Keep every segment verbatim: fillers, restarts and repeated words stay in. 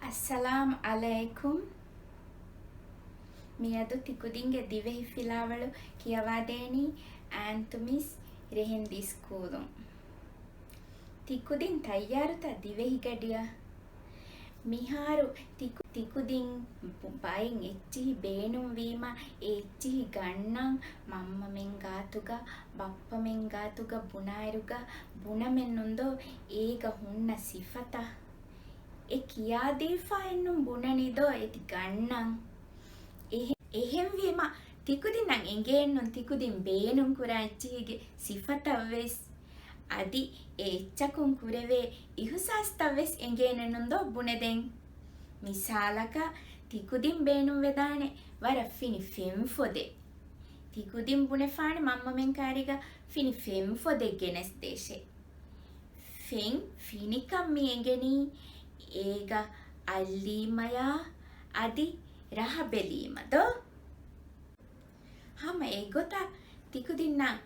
އައްސަލާމް ޢަލައިކުމް. މިއަދު ތިކުދިންގެ ދިވެހި ފިލާވަޅު ކިޔަވާދޭނީ އާންތުމީސް ރެހެންދީސް ކޫލުން. ތިކުދިން ތައްޔާރުތަ ދިވެހިގަޑިއަށް؟ މިހާރު ތިކު-، ތިކުދިން ބު-، ބައެއް އެއްޗިހި ބޭނުންވީމަ، އެ އެއްޗިހި ގަންނަން މަންމަމެން ގާތުގަ، ބައްޕަމެން ގާތުގަ ބުނާއިރުގަ ބުނަމެއްނުންދޯ އޭގަ ހުންނަ ސިފަތައް؟ އެ ކިޔާދީފައެއްނުން ބުނަނީދޯ އެތި ގަންނަން؟ އެހެ-، އެހެންވީމަ، ތިކުދިންނަށް އެނގޭނުން ތިކުދިން ބޭނުންކުރާ އެއްޗިހިގެ ސިފަތައްވެސް. އަދި އެ އެއްޗަކުން ކުރެވޭ އިހުސާސްތައްވެސް އެނގޭނެއްނުންދޯ ބުނެދޭން. މިސާލަކަށް، ތިކުދިން ބޭނުންވެދާނެ ވަރަށް ފިނި ފެންފޮދެއް. ތިކުދިން ބުނެފާނެ މަންމަމެން ކާރީގަ ފިނި ފެންފޮދެއް ގެނެސްދޭށޭ. ފެން ފިނިކަން މި އެނގެނީ އޭގަ އައްލީމަޔާ އަދި ރަހަ ބެލީމަ ދޯ؟ ހަމަ އެގޮތަށް ތިކުދިންނަށް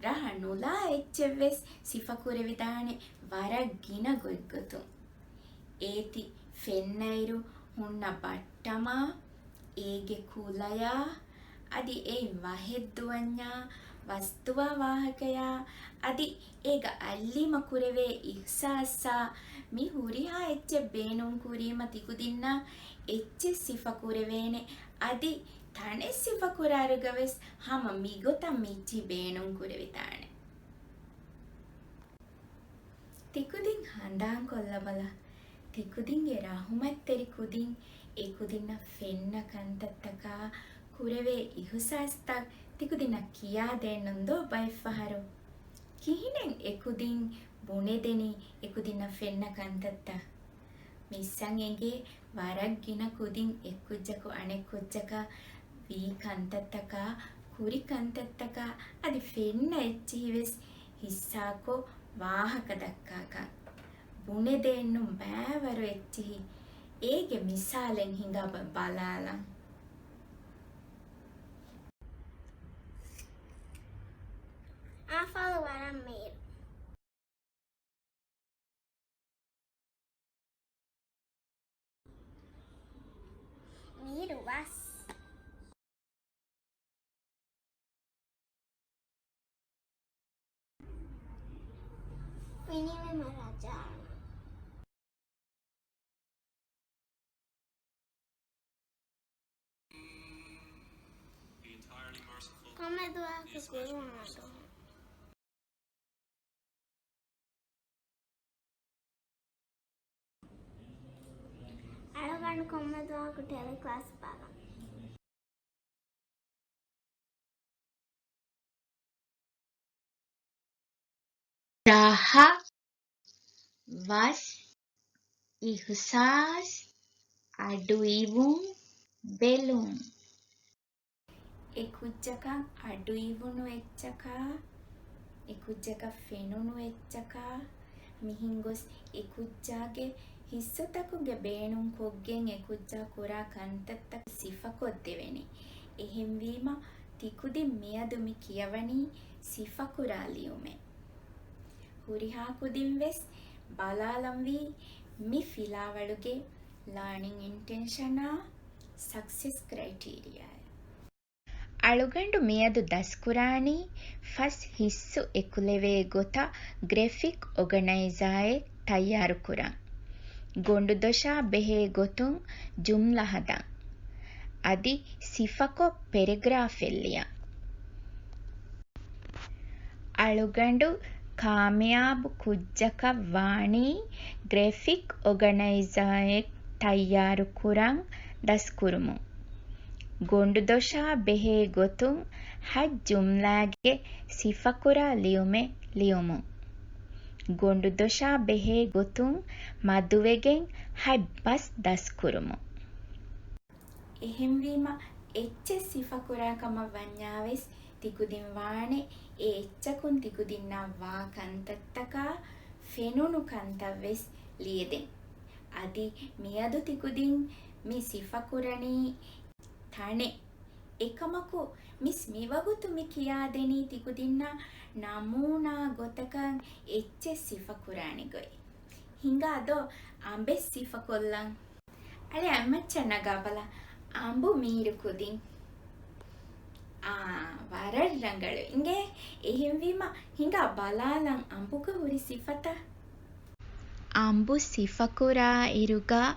ރަހަ ނުލާ އެއްޗެއްވެސް ސިފަކުރެވިދާނެ ވަރަށް ގިނަ ގޮތްގޮތުން. އޭތި ފެންނައިރު ހުންނަ ބައްޓަމާ، އޭގެ ކުލަޔާ، އަދި އެއިން ވަހެއްދުވަންޏާ، ވަސްތުވާ ވާހަކަޔާ، އަދި އޭގަ އައްލީމަ ކުރެވޭ އިހްސާސްއާ، މި ހުރިހާ އެއްޗެއް ބޭނުންކުރީމަ ތިކުދިންނަށް އެއްޗެއް ސިފަކުރެވޭނެ. އަދި ތަނެއް ސިފަކުރާއިރުގަވެސް ހަމަ މިގޮތަށް މިއްޗި ބޭނުންކުރެވިދާނެ. ތިކުދިން ހަނދާންކޮށްލަބަލަ. ތިކުދިންގެ ރަހުމަތްތެރި ކުދިން އެކުދިންނަށް ފެންނަ ކަންތައްތަކާ، ކުރެވޭ އިހުސާސްތައް ތިކުދިންނަށް ކިޔާދޭންނުންދޯ ބައެއްފަހަރު؟ ކިހިނެއް އެކުދިން ބުނެދެނީ އެކުދިންނަށް ފެންނަ ކަންތައްތައް؟ މިއްސަން އެނގޭ ވަރަށް ގިނަ ކުދިން އެއްކުއްޖަކު އަނެއްކުއްޖަކަށް ވީ ކަންތައްތަކާ، ކުރި ކަންތައްތަކާ އަދި ފެންނަ އެއްޗިހިވެސް ހިއްސާކޮށް ވާހަކަ ދައްކާކަން. ބުނެދޭންނުން ބައިވަރު އެއްޗިހި. އޭގެ މިސާލެއް ހިނގާބަ ބަލާލަން. އާފާލު ވަރަށް މީރު. މީރު ވަސް. ފިނިވީމަ ރަޖާނު. ކޮންމެ ދުވަހަކު ކުރު މަދު. އަޅުގަނޑު ކޮންމެ ދުވަހަކު ޓެލެ ކްލާސް ބަލަން. ރަހަ، ވަސް، އިހުސާސް، އަޑުއިވުން، ބެލުން. އެކުއްޖަކަށް އަޑުއިވުނު އެއްޗަކާ، އެކުއްޖަކަށް ފެނުނު އެއްޗަކާ، މިހެން ގޮސް އެކުއްޖާގެ ހިއްސުތަކުގެ ބޭނުން ކޮށްގެން އެކުއްޖާ ކުރާ ކަންތައްތައް ސިފަކޮށްދެވެނީ. އެހެންވީމަ، ތިކުދިން މިއަދު މި ކިޔަވަނީ ސިފަކުރާ ލިޔުމެއް. ހުރިހާ ކުދިން ވެސް ބަލާލަންވީ މި ފިލާވަޅުގެ ލާނިން އިންޓެންޝަނާ، ސަކްސެސް ކްރައިޓީރިއާއެއް. އަޅުގަނޑު މިއަދު ދަސްކުރާނީ ފަސް ހިއްސު އެކުލެވޭ ގޮތަށް ގްރެފިކް އޮގަނައިޒާއެއް ތައްޔާރުކުރަން. ގޮނޑުދޮށާ ބެހޭ ގޮތުން ޖުމްލަ ހަދަން. އަދި ސިފަކޮށް ޕެރެގްރާފެއް ލިޔަން. އަޅުގަނޑު ކާމިޔާބު ކުއްޖަކަށް ވާނީ ގްރެފިކް އޮގަނައިޒާއެއް ތައްޔާރު ކުރަން ދަސްކުރުމުން. ގޮނޑުދޮށާ ބެހޭ ގޮތުން ހަތް ޖުމްލާގެ ސިފަކުރާ ލިޔުމެއް ލިޔުމުން. ގޮނޑުދޮށާ ބެހޭ ގޮތުން މަދުވެގެން ހަތް ބަސް ދަސްކުރުމުން. އެހެންވީމަ، އެއްޗެއް ސިފަކުރާ ކަމަށް ވަންޏާވެސް، ތިކުދިން ވާނެ އެ އެއްޗަކުން ތިކުދިންނަށް ވާ ކަންތައްތަކާ ފެނުނު ކަންތައްވެސް ލިޔެދެން. އަދި މިއަދު ތިކުދިން މި ސިފަކުރަނީ ތަނެއް. އެކަމަކު، މިސް މިވަގުތު މި ކިޔާދެނީ ތިކުދިންނަށް ނަމޫނާ ގޮތަކަށް އެއްޗެއް ސިފަކުރާނެ ގޮތް. ހިނގާ ދޯ، އަނބެއް ސިފަކޮށްލަން. އަޅެ އަތްމައްޗަށް ނަގާބަލަ. އަނބު މީރު ކުދިން. އާ، ވަރަށް ރަނގަޅު. އިނގޭ، އެހެންވީމަ ހިނގާ ބަލާލަން އަނބުގަ ހުރި ސިފަތައް. އަނބު ސިފަކުރާ އިރުގަ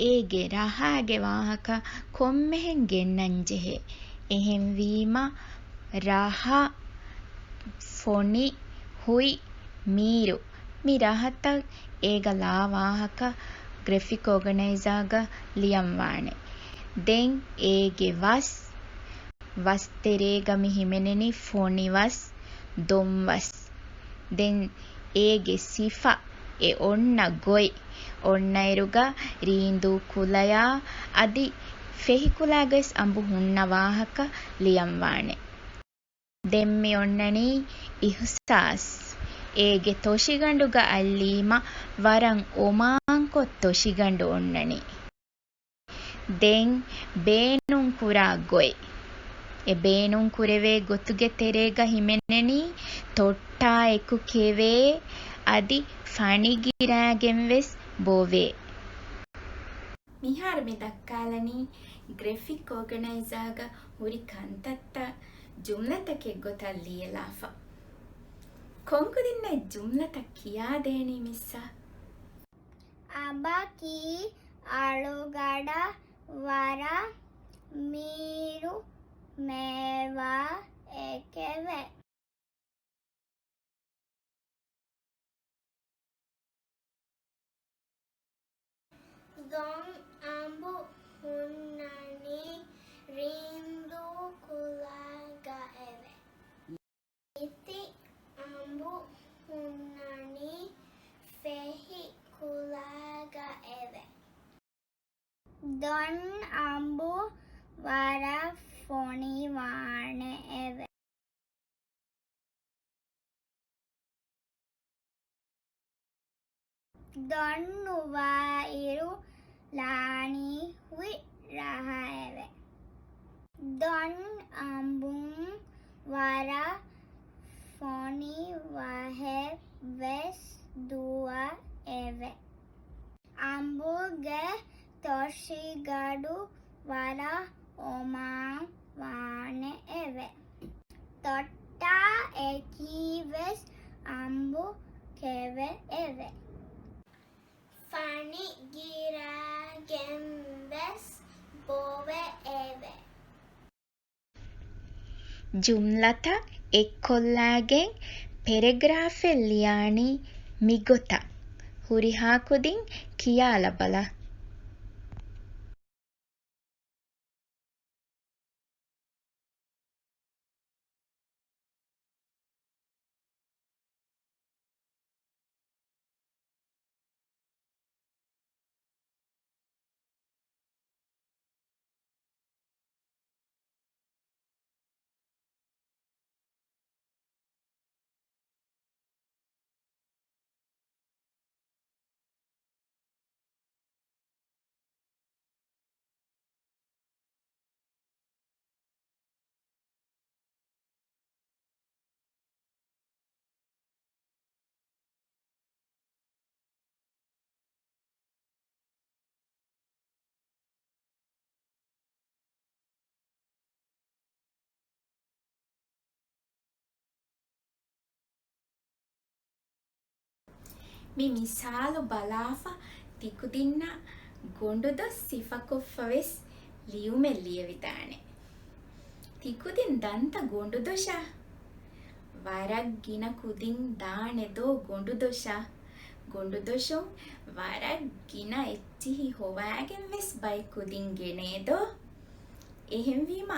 އޭގެ ރަހާގެ ވާހަކަ ކޮންމެހެން ގެންނަންޖެހޭ. އެހެންވީމަ ރަހަ، ފޮނި، ހުތް، މީރު، މި ރަހަތައް އޭގަ ލާ ވާހަކަ ގްރެފިކް އޯގަނައިޒާގަ ލިޔަން ވާނެ. ދެން އޭގެ ވަސް، ވަސް ތެރޭގަ މި ހިމެނެނީ ފޮނިވަސް، ދޮންވަސް. ދެން އޭގެ ސިފަ، އެ އޮންނަ ގޮތް، އޮންނައިރުގަ ރީނދޫ ކުލަޔާ އަދި ފެހި ކުލާގަވެސް އަނބު ހުންނަ ވާހަކަ ލިޔަން ވާނެ. ދެން މި އޮންނަނީ އިހުސާސް. އޭގެ ތޮށިގަނޑުގަ އައްލީމަ ވަރަށް އޮމާންކޮށް ތޮށިގަނޑު އޮންނަނީ. ދެން ބޭނުން ކުރާ ގޮތް. އެ ބޭނުން ކުރެވޭ ގޮތުގެ ތެރޭގަ ހިމެނެނީ ތޮއްޓާ އެކު ކެވޭ އަދި ފަނި ގިރާގެން ވެސް ބޮވޭ. މިހާރު މި ދައްކާލަނީ ގްރެފިކް އޯގަނައިޒާގަ ހުރި ކަންތައްތައް ޖުމްލަތަކެއް ގޮތަށް ލިޔެލާފަ. ކޮންކުދިންނަށް ޖުމްލަތައް ކިޔާދޭނީ މިއްސަ؟ އަނބަކީ އަޅުގަނޑަށް ވަރަށް މީރު މޭވާއެކެވެ. ދޮން އަނބު ހުންނަނީ ރީނދޫ ކުލަގައެވެ. އިތި އަނބު ހުންނަނީ ފެހި ކުލަގައެވެ. ދޮން އަނބު ވަރަށް ފޮނިވާނެއެވެ. ދޮން ނުވާއިރު ލާނީ ހުތް ރަހައެވެ. ދޮން އަނބުން ވަރަށް ފޮނި ވަހެއް ވެސް ދުވައެވެ. އަނބުގެ ތޮށިގަނޑު ވަރަށް އޮމާން ވާނެއެވެ. ތޮއްޓާ އެކީ ވެސް އަނބު ކެވެއެވެ. ފަނި ގިރާގެން ވެސް ބޮވެއެވެ. ޖުމްލަތައް އެއްކޮށްލާގެން ޕެރެގްރާފެއް ލިޔާނީ މިގޮތަށް. ހުރިހާ ކުދިން ކިޔާލަބަލަ. މި މިސާލު ބަލާފަ ތިކުދިންނަށް ގޮނޑުދޮށް ސިފަކޮށްފަ ވެސް ލިޔުމެއް ލިޔެވިދާނެ. ތިކުދިން ދަންތަ ގޮނޑުދޮށާ؟ ވަރަށް ގިނަ ކުދިން ދާނެ ދޯ ގޮނޑުދޮށާ؟ ގޮނޑުދޮށުން ވަރަށް ގިނަ އެއްޗިހި ހޮވާގެން ވެސް ބައެއް ކުދިން ގެނޭ ދޯ؟ އެހެންވީމަ،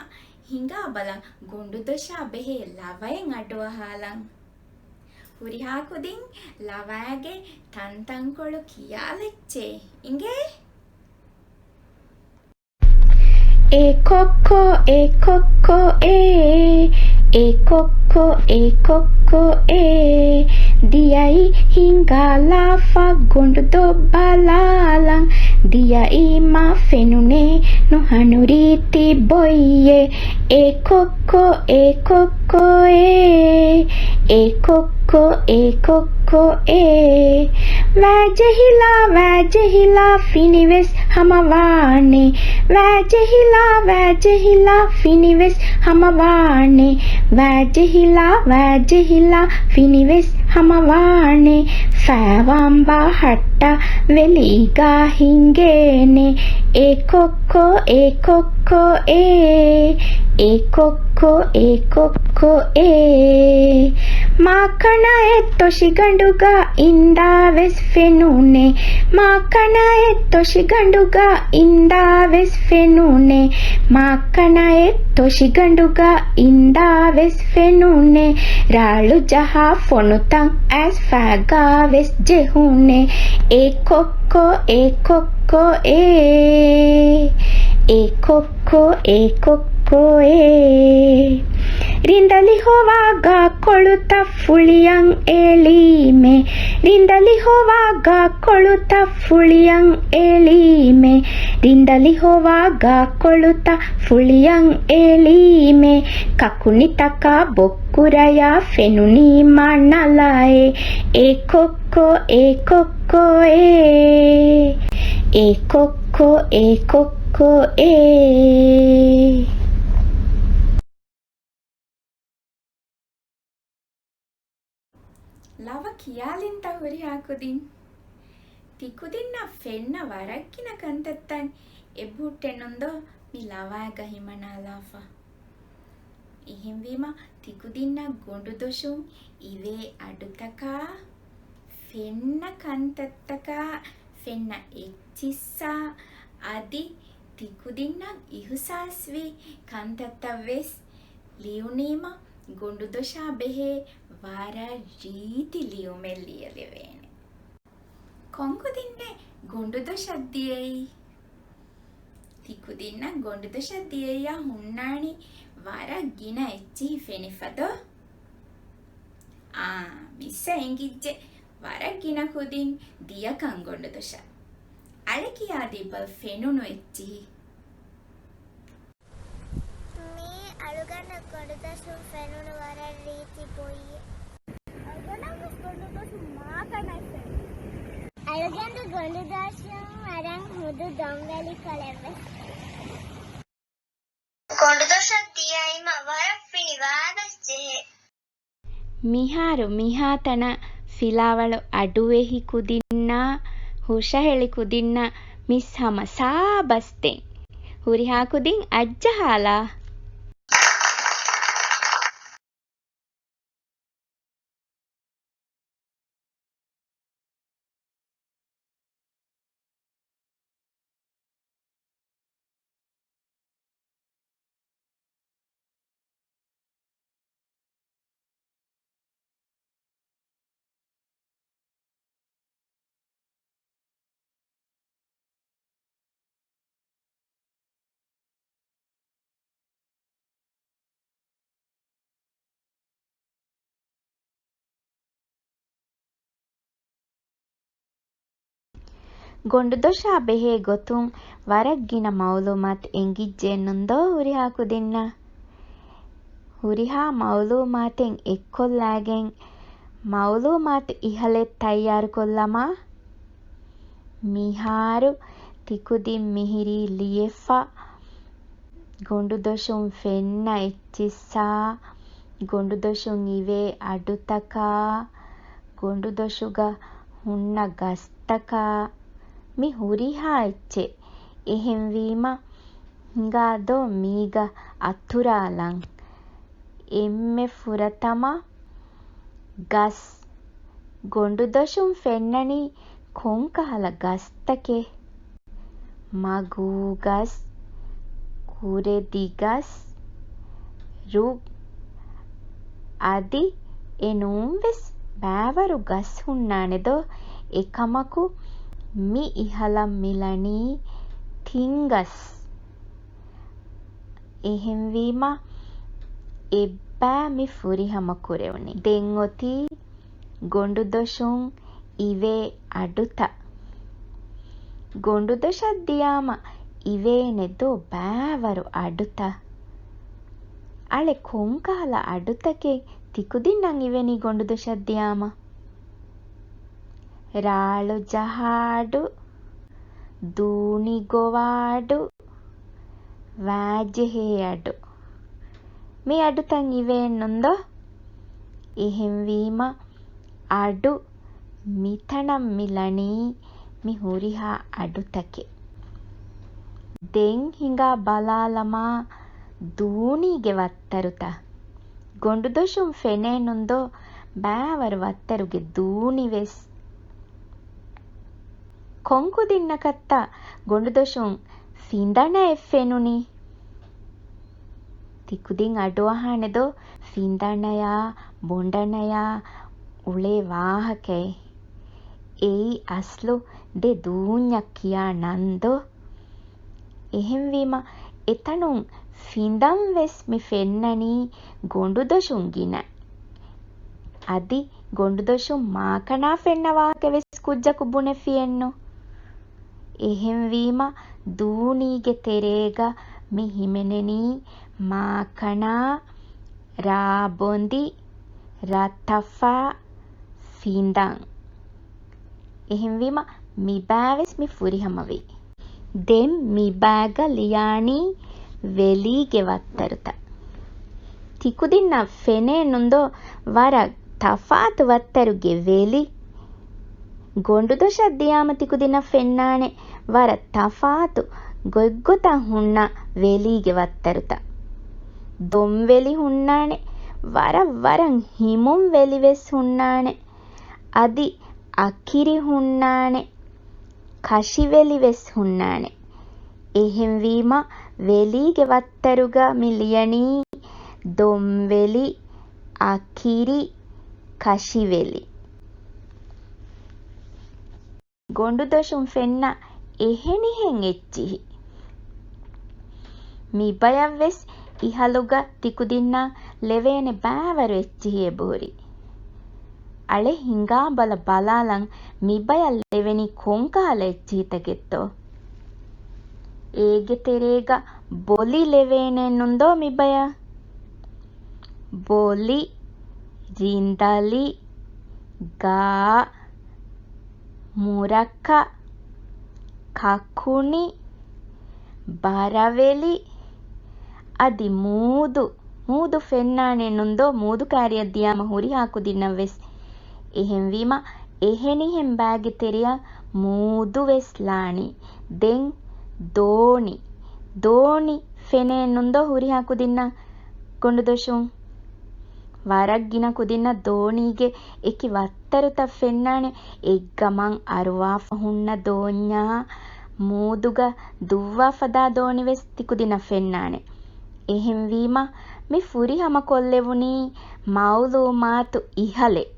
ހިނގާބަލަ ގޮނޑުދޮށާ ބެހޭ ލަވައެއް އަޑުއަހާލަން. ހުރިހާ ކުދިން ލަވައިގެ ތަންތަންކޮޅު ކިޔާލައްޗޭ. އިނގޭ؟ އޭ ކޮއްކޮ، އޭ ކޮއްކޮ، އޭ، އޭ ކޮއްކޮ. ކޮއްކޮ އޭ ކޮއްކޮ އޭ، ދިޔައީ ހިނގާލާފަ ގޮނޑުދޮށް ބަލާލަން. ދިޔައީ މާ ފެނުނޭ ނުހަނު ރީތި ބޮއްޔެއް. އޭ ކޮއްކޮ އޭ ކޮއްކޮ އޭ، އޭ ކޮއްކޮ އޭ ކޮއްކޮ އޭ. ވައިޖެހިލާ ވައިޖެހިލާ ފިނިވެސް ހަމަވާނެ. ވައިޖެހިލާ ވައިޖެހިލާ ފިނިވެސް ހަމަވާނެ. ވައިޖެހިލާ ވައިޖެހިލާ ފިނިވެސް ހަމަވާނެ. ފައިވާންބާ ހައްޓާ ވެލީގާ ހިނގޭނެ. އޭ ކޮއްކޮ އޭ ކޮއްކޮ އޭ. އޭ ކޮއްކޮ އޭ ކޮއްކޮ އޭ. މާކަނައެއް ތޮށިގަނޑުގަ އިންދާ ވެސް ފެނުނޭ. މާކަނައެއް ތޮށިގަނޑުގަ އިންދާ ވެސް ފެނުނޭ. މާކަނައެއް ތޮށިގަނޑުގަ އިންދާ ވެސް ފެނުނޭ. ރާޅު ޖަހާ ފޮނުތައް އައިސް ފައިގާ ވެސް ޖެހުނޭ. އޭ ކޮއްކޮ އޭ ކޮއްކޮ އޭ. އޭ ކޮއްކޮ އޭ ކޮއްކޮ އޭ. ރިނދަލި ހޮވާގާ ކޮޅުތައް ފުޅިއަން އެޅީމޭ. ރިނދަލި ހޮވާގާ ކޮޅުތައް ފުޅިއަން އެޅީމޭ. ރިނދަލި ހޮވާގާ ކޮޅުތައް ފުޅިއަން އެޅީމޭ. ކަކުނިތަކާ ބޮއްކުރަޔާ ފެނުނީމާ ނަލައޭ. އޭ ކޮއްކޮ އޭ ކޮއްކޮ އޭ. އޭ ކޮއްކޮ އޭ ކޮއްކޮ އޭ. ލަވަ ކިޔާލިންތަ ހުރިހާ ކުދިން؟ ތިކުދިންނަށް ފެންނަ ވަރަށް ގިނަ ކަންތައްތައް އެބަހުއްޓެއްނުންދޯ މި ލަވައިގަ ހިމަނާލާފަ. އެހެންވީމަ، ތިކުދިންނަށް ގޮނޑުދޮށުން އިވޭ އަޑުތަކާ، ފެންނަ ކަންތައްތަކާ، ފެންނަ އެއްޗިއްސާ، އަދި ތިކުދިންނަށް އިހުސާސްވި ކަންތައްތައް ވެސް ލިޔުނީމަ، ގޮނޑުދޮށާ ބެހޭ ވަރަށް ރީތި ލިޔުމެއް ލިޔެލެވޭނެ. ކޮންކުދިންނެއް ގޮނޑުދޮށަށް ދިޔައީ؟ ތިކުދިންނަށް ގޮނޑުދޮށަށް ދިޔައީއާ ހުންނާނީ ވަރަށް ގިނަ އެއްޗިހި ފެނިފަދޯ؟ އާ، މިސްއަށް އެނގިއްޖެ ވަރަށް ގިނަ ކުދިން ދިޔަކަން ގޮނޑުދޮށަށް. އަޅެ ކިޔާދީބަލަ ފެނުނު އެއްޗިހި. މީ އަޅުގަނޑަށް ގޮނޑުދޮށުން ފެނުނު ވަރަށް ރީތި ބޮއްޔެއް. އަޅުގަނޑަށްވެސް ގޮނޑުދޮށުން މާކަނައެއް ފެނުނު. އަޅުގަނޑު ގޮނޑުދޮށުން ވަރަށް ހުދު ދޮންވެލިކޮޅެއްވެސް. ގޮނޑުދޮށަށް ދިޔައީމަ ވަރަށް ފިނިވާވެސް ޖެހޭ. މިހާރު މިހާތަނަށް ފިލާވަޅު އަޑުއެހި ކުދިންނާ، ހުށަހެޅި ކުދިންނަށް މިސް ހަމަ ސާބަސްދޭން. ހުރިހާ ކުދިން އަތްޖަހާލާ. ގޮނޑުދޮށާ ބެހޭ ގޮތުން ވަރަށް ގިނަ މައުލޫމާތު އެނގިއްޖެއެއްނުން ދޯ ހުރިހާ ކުދިންނަށް؟ ހުރިހާ މައުލޫމާތެއް އެއްކޮށްލާގެން، މައުލޫމާތު އިހަލެއް ތައްޔާރުކޮށްލަމާ، މިހާރު ތިކުދިން މިހިރީ ލިޔެފަ، ގޮނޑުދޮށުން ފެންނަ އެއްޗިއްސާ، ގޮނޑުދޮށުން އިވޭ އަޑުތަކާ، ގޮނޑުދޮށުގަ ހުންނަ ގަސްތަކާ، މި ހުރިހާ އެއްޗެއް. އެހެންވީމަ، ހިނގާދޯ މީގަ އަތުރާލަން. އެންމެ ފުރަތަމަ ގަސް. ގޮނޑުދޮށުން ފެންނަނީ ކޮންކަހަލަ ގަސްތަކެއް؟ މަގޫގަސް، ކުރެދިގަސް، ރުއް، އަދި އެ ނޫންވެސް ބައިވަރު ގަސް ހުންނާނެ ދޯ؟ އެކަމަކު މި އިހަލަށް މިލަނީ ތިންގަސް. އެހެންވީމަ، އެ މިބާ މި ފުރިހަމަ ކުރެވުނީ. ދެން އޮތީ ގޮނޑުދޮށުން އިވޭ އަޑުތައް. ގޮނޑުދޮށަށް ދިޔާމަ އިވޭނެ ދޯ ބާވަރު އަޑުތައް؟ އަޅެ ކޮންކަހަލަ އަޑުތަކެއް ތިކުދިންނަށް އިވެނީ ގޮނޑުދޮށަށް ދިޔާމަ؟ ރާޅު ޖަހާ އަޑު، ދޫނި ގޮވާ އަޑު، ވާޖެހޭ އަޑު. މި އަޑުތައް އިވޭނުންދޯ؟ އެހެންވީމަ އަޑު މިތަނަށް މި ލަނީ މި ހުރިހާ އަޑުތަކެއް. ދެން ހިނގާ ބަލާލަމާ ދޫނީގެ ވައްތަރުތައް. ގޮނޑުދޮށުން ފެނޭނުންދޯ ބާވަރު ވައްތަރުގެ ދޫނިވެސް؟ ކޮން ކުދިންނަކަށްތަ ގޮނޑުދޮށުން ފިނދަނައެއް ފެނުނީ؟ ތިކުދިން އަޑުއަހާނެދޯ ފިނދަނަޔާ ބޮނޑަނަޔާ އުޅޭ ވާހަކައެއް. އެއީ އަސްލު ދެ ދޫންޏަށް ކިޔާ ނަންދޯ؟ އެހެންވީމަ އެތަނުން ފިނދަން ވެސް މި ފެންނަނީ ގޮނޑުދޮށުން ގިނަ. އަދި ގޮނޑުދޮށުން މާކަނާ ފެންނަ ވާހަކަ ވެސް ކުއްޖަކު ބުނެފިއެއްނު. އެހެންވީމަ ދޫނީގެ ތެރޭގަ މި ހިމެނެނީ މާކަނާ، ރާބޮނދި، ރަތަފާ، ފިނދަން. އެހެންވީމަ މިބާވެސް މި ފުރިހަމަވީ. ދެން މިބާގަ ލިޔާނީ ވެލީގެ ވައްތަރުތައް. ތިކުދިންނަށް ފެނޭނުންދޯ ވަރަށް ތަފާތު ވައްތަރުގެ ވެލި؟ ގޮނޑުދޮށަށް ދިޔާމަ ތިކުދިންނަށް ފެންނާނެ ވަރަށް ތަފާތު ގޮތްގޮތަށް ހުންނަ ވެލީގެ ވައްތަރުތައް. ދޮންވެލި ހުންނާނެ، ވަރަށް ވަރަށް ހިމުން ވެލިވެސް ހުންނާނެ. އަދި އަކިރި ހުންނާނެ، ކަށިވެލިވެސް ހުންނާނެ. އެހެންވީމަ ވެލީގެ ވައްތަރުގަ މި ލިޔަނީ ދޮންވެލި، އަކިރި، ކަށިވެލި. ގޮނޑުދޮށުން ފެންނަ އެހެނިހެން އެއްޗިހި. މިބަޔަށްވެސް އިހަލުގަ ތިކުދިންނަށް ލެވޭނެ ބާވަރު އެއްޗިހި އެބަހުރި. އަޅެ ހިނގާ ބަލަ ބަލާލަން މިބަޔަށް ލެވެނީ ކޮންކަހަލަ އެއްޗިހިތަކެއްތޯ؟ އޭގެ ތެރޭގަ ބޮލި ލެވޭނެއްނުންދޯ މިބަޔަށް؟ ބޮލި، ރިނދަލި، ގާ، މުރަކަ، ކަކުނި، ބަރަވެލި، އަދި މޫދު، މޫދު ފެންނާނެއްނުންދޯ؟ މޫދު ކާރިއަށް ދިޔާމަ ހުރިހާ ކުދިންނަށްވެސް. އެހެންވީމަ އެހެނިހެން ބާގެ ތެރެއަށް މޫދުވެސް ލާނީ. ދެން ދޯނި، ދޯނި ފެނޭނުންދޯ ހުރިހާ ކުދިންނަށް ގޮނޑުދޮށުން؟ ވަރަށް ގިނަ ކުދިންނަށް ދޯނީގެ އެކި ވައްތަރުތައް ފެންނާނެ. އެއްގަމަށް އަރުވާފަ ހުންނަ ދޯންޏާ، މޫދުގަ ދުއްވާފަ ދާ ދޯނިވެސް ތިކުދިނަށް ފެންނާނެ. އެހެންވީމަ މި ފުރިހަމަ ކޮށްލެވުނީ މައުލޫމާތު އިހަލެއް.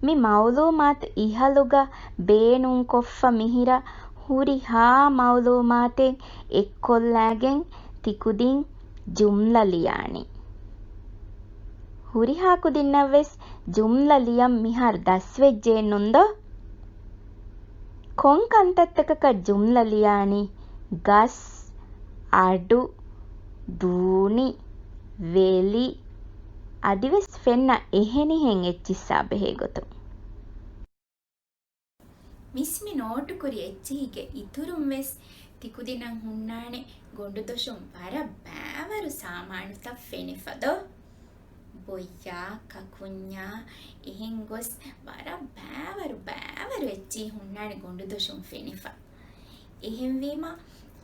މި މައުލޫމާތު އިހަލުގަ ބޭނުންކޮށްފަ މިހިރަ ހުރިހާ މައުލޫމާތެއް އެއްކޮށްލާގެން ތިކުދިން ޖުމްލަ ލިޔާނީ. ހުރިހާ ކުދިންނަށްވެސް ޖުމްލަ ލިޔަން މިހާރު ދަސްވެއްޖެއެއްނުންދޯ؟ ކޮން ކަންތައްތަކަކަށް ޖުމްލަ ލިޔާނީ؟ ގަސް، އަޑު، ދޫނި، ވެލި، އަދިވެސް ފެންނަ އެހެނިހެން އެއްޗިއްސާ ބެހޭ ގޮތުން. މިސް މި ނޯޓުކުރި އެއްޗިހިގެ އިތުރުން ވެސް ތިކުދިނަށް ހުންނާނެ ގޮނޑުދޮށުން ވަރަށް ބާވަރު ސާމާނުތައް ފެނިފަ ދޯ؟ ބޮއްޔާ، ކަކުންޏާ، އެހެން ގޮސް ވަރަށް ބާވަރު ބާވަރު އެއްޗިހި ހުންނާނެ ގޮނޑުދޮށުން ފެނިފަ. އެހެންވީމަ،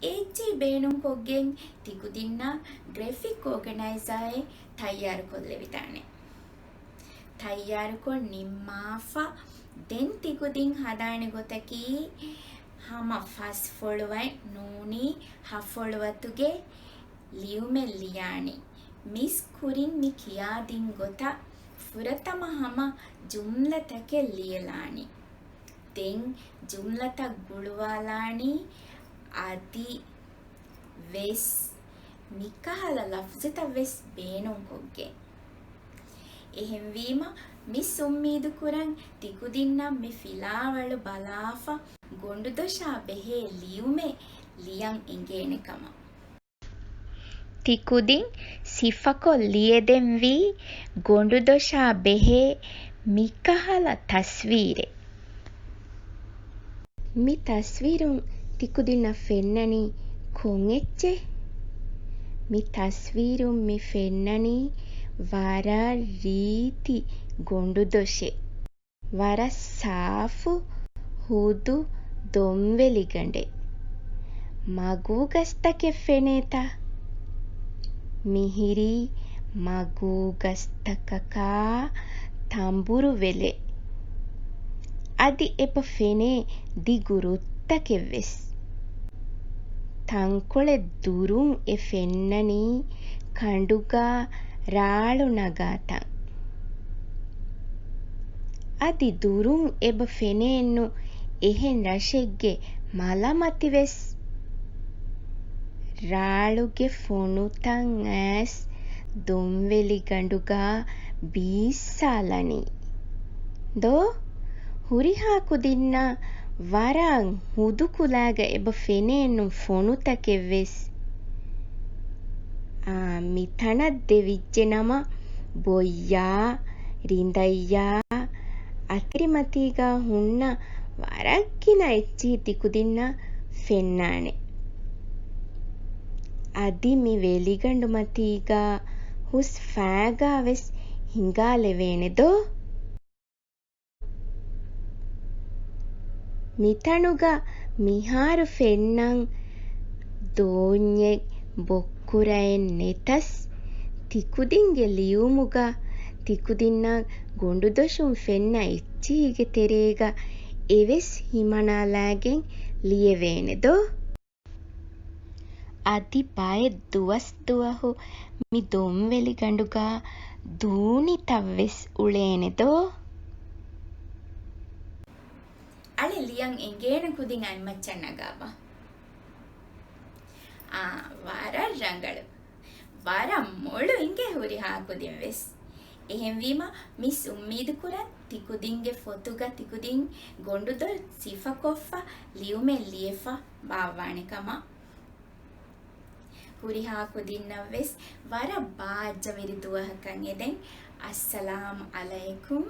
އެ އެއްޗިހި ބޭނުންކޮށްގެން ތިކުދިންނަށް ގްރެފިކް އޯގަނައިޒާއެއް ތައްޔާރުކޮށްލެވިދާނެ. ތައްޔާރުކޮށް ނިންމާފަ، ދެން ތިކުދިން ހަދާނެ ގޮތަކީ، ހަމަ ފަސް ފޮޅުވަތް ނޫނީ ހަ ފޮޅުވަތުގެ ލިޔުމެއް ލިޔާނީ. މިސް ކުރިން މި ކިޔާދިން ގޮތަށް ފުރަތަމަ ހަމަ ޖުމްލަތަކެއް ލިޔެލާނީ. ދެން ޖުމްލަތައް ގުޅުވާލާނީ އަދި ވެސް މިކަހަލަ ލަފްޒުތައް ވެސް ބޭނުންކޮށްގެން. އެހެންވީމަ، މިސް އުއްމީދު ކުރަން ތިކުދިންނަށް މި ފިލާވަޅު ބަލާފަ ގޮނޑުދޮށާ ބެހޭ ލިޔުމެއް ލިޔަން އެނގޭނެ ކަމަށް. ތިކުދިން ސިފަކޮށް ލިޔެދެންވީ ގޮނޑުދޮށާ ބެހޭ މިކަހަލަ ތަސްވީރެއް. މި ތަސްވީރުން ތިކުދިންނަށް ފެންނަނީ ކޮން އެއްޗެއް؟ މި ތަސްވީރުން މި ފެންނަނީ ވަރަށް ރީތި ގޮނޑުދޮށެއް. ވަރަށް ސާފު ހުދު ދޮންވެލިގަނޑެއް. މަގޫގަސްތަކެއް ފެނޭތަ؟ މިހިރީ މަގޫގަސްތަކަކާ ތަނބުރު ވެލެއް. އަދި އެބަ ފެނޭ ދިގު ރުއްތަކެއް ވެސް. ތަންކޮޅެއް ދުރުން އެ ފެންނަނީ ކަނޑުގާ ރާޅު ނަގާ ތަން. އަދި ދުރުން އެބަ ފެނޭނު އެހެން ރަށެއްގެ މަލަމަތިވެސް. ރާޅުގެ ފޮނުތައް އައިސް ދޮންވެލިގަނޑުގާ ބީއްސާލަނީ. ދޯ؟ ހުރިހާ ކުދިންނަށް ވަރަށް ހުދު ކުލައިގަ އެބަ ފެނޭނު ފޮނުތަކެއްވެސް. އާ، މިތަނަށް ދެވިއްޖެ ނަމަ، ބޮއްޔާ، ރިނދައްޔާ، އަތިރިމަތީގަ ހުންނަ ވަރަށް ގިނަ އެއްޗިހި ތިކުދިންނަށް ފެންނާނެ. އަދި މި ވެލިގަނޑުމަތީގަ ހުސް ފައިގާވެސް ހިނގާލެވޭނެ ދޯ؟ މިތަނުގަ މިހާރު ފެންނަން ދޯންޏެއް ބޮއްކުރައެއް ނެތަސް، ތިކުދިންގެ ލިޔުމުގަ ތިކުދިންނަށް ގޮނޑުދޮށުން ފެންނަ އެއްޗިހިގެ ތެރޭގަ އެވެސް ހިމަނާލާގެން ލިޔެވޭނެ ދޯ؟ އަދި ބައެއް ދުވަސްދުވަހު މި ދޮންވެލިގަނޑުގަ ދޫނިތައްވެސް އުޅޭނެ ދޯ؟ އަޅެ ލިޔަން އެނގޭނެ ކުދިން އަތްމައްޗަށް ނަގާބަ. އާ، ވަރަށް ރަނގަޅު. ވަރަށް މޮޅު އިނގޭ ހުރިހާ ކުދިން ވެސް. އެހެންވީމަ، މިސް އުއްމީދު ކުރަން ތިކުދިންގެ ފޮތުގަ ތިކުދިން ގޮނޑުދޮށް ސިފަކޮށްފަ ލިޔުމެއް ލިޔެފަ ބާއްވާނެ ކަމަށް. ހުރިހާ ކުދިންނަށް ވެސް ވަރަށް ބާއްޖަވެރި ދުވަހަކަށް އެދެން. އައްސަލާމް އަލައިކުމް.